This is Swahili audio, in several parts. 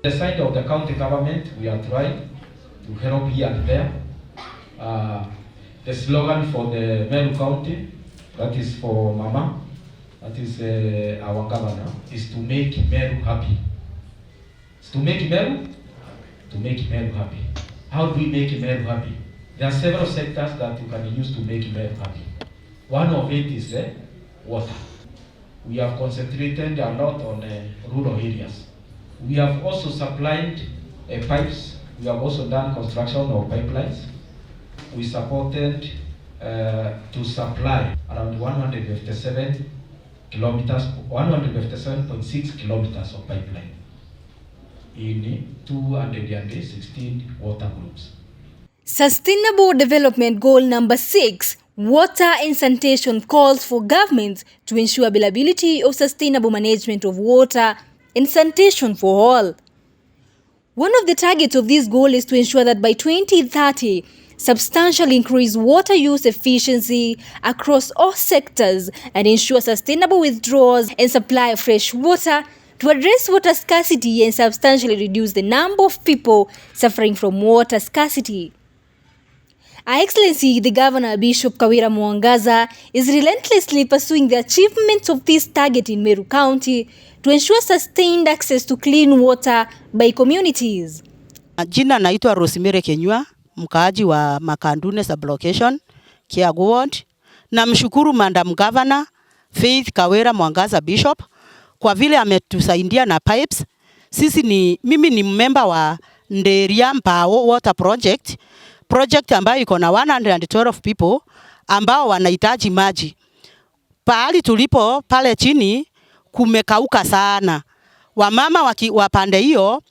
The side of the county government, we are trying to help here and there. The slogan for the Meru County, that is for Mama, that is our governor, is to make Meru happy. It's to make Meru happy. How do we make Meru happy? There are several sectors that you can use to make Meru happy. One of it is water. We have concentrated a lot on rural areas. We have also supplied pipes. We have also done construction of pipelines. We supported to supply around 157 kilometers, 157.6 kilometers of pipeline in 216 water groups. Sustainable Development Goal number 6, water and sanitation, calls for governments to ensure availability of sustainable management of water and sanitation for all. One of the targets of this goal is to ensure that by 2030, substantially increase water use efficiency across all sectors and ensure sustainable withdrawals and supply of fresh water to address water scarcity and substantially reduce the number of people suffering from water scarcity. Her Excellency the Governor Bishop Kawira Mwangaza is relentlessly pursuing the achievement of this target in Meru County to ensure sustained access to clean water by communities. Jina naitwa Rosemary Kenywa, mkaaji wa Makandune sublocation, Kiagu Ward. Namshukuru Madam Governor Faith Kawira Mwangaza Bishop kwa vile ametusaidia na pipes. Sisi ni mimi ni member wa Nderia Mbao Water Project, project ambayo iko na 112 people ambao wanahitaji maji. Pahali tulipo pale chini kumekauka sana. Wamama wa pande hiyo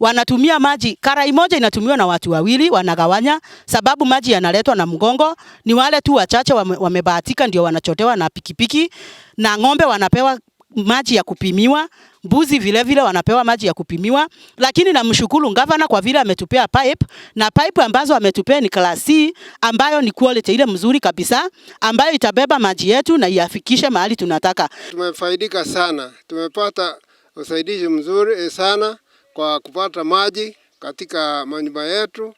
wanatumia maji, karai moja inatumiwa na watu wawili, wanagawanya sababu maji yanaletwa na mgongo. Ni wale tu wachache wamebahatika ndio wanachotewa na pikipiki, na ng'ombe wanapewa maji ya kupimiwa, mbuzi vile vile wanapewa maji ya kupimiwa. Lakini namshukuru gavana kwa vile ametupea pipe, na pipe ambazo ametupea ni class C ambayo ni quality ile mzuri kabisa, ambayo itabeba maji yetu na iafikishe mahali tunataka. Tumefaidika sana, tumepata usaidizi mzuri sana kwa kupata maji katika manyumba yetu,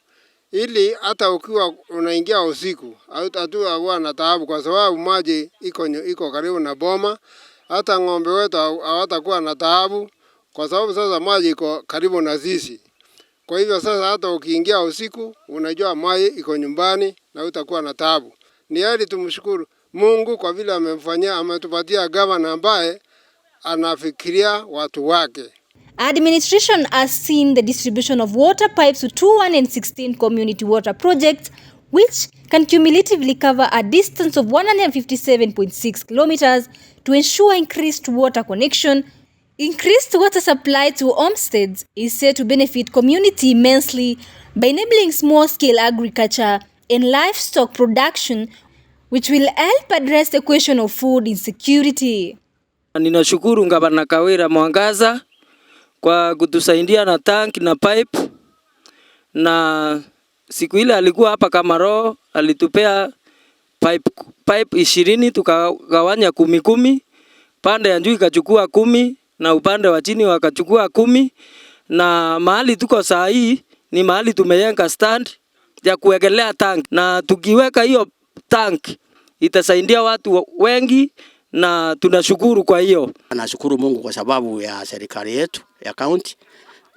ili hata ukiwa unaingia usiku hatukuwa na taabu, kwa sababu maji iko karibu na boma. Hata ng'ombe wetu hawatakuwa na taabu, kwa sababu sasa maji iko karibu na sisi. Kwa hivyo sasa hata ukiingia usiku unajua maji iko nyumbani na utakuwa na taabu. Ni heri tumshukuru Mungu kwa vile amemfanyia, ametupatia gavana ambaye anafikiria watu wake. Administration has seen the distribution of water pipes to 216 community water projects, which can cumulatively cover a distance of 157.6 kilometers to ensure increased water connection. Increased water supply to homesteads is said to benefit community immensely by enabling small-scale agriculture and livestock production, which will help address the question of food insecurity. Ninashukuru Gavana Kawira Mwangaza kwa kutusaidia na tank na pipe, na siku ile alikuwa hapa Kamaro alitupea pipe 20 tukagawanya 10 10, pande ya juu ikachukua 10 na upande wa chini wakachukua 10, na mahali tuko saa hii ni mahali tumejenga stand ya kuwekelea tank, na tukiweka hiyo tank itasaidia watu wengi na tunashukuru kwa hiyo. Nashukuru Mungu kwa sababu ya serikali yetu ya county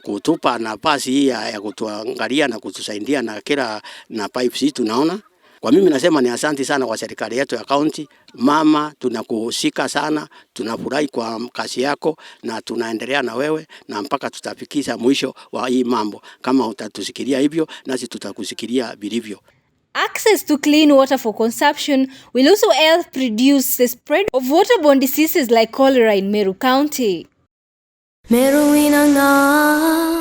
kutupa nafasi hii ya kutuangalia na kutusaidia na kila na pipes hii tunaona. Kwa mimi nasema ni asante sana kwa serikali yetu ya county. Mama, tunakuhusika sana, tunafurahi kwa kazi yako na tunaendelea na wewe na mpaka tutafikisha mwisho wa hii mambo. Kama utatusikilia hivyo, nasi tutakusikilia vilivyo. Access to clean water for consumption will also help reduce the spread of waterborne diseases like cholera in Meru County. Meru inang'aa.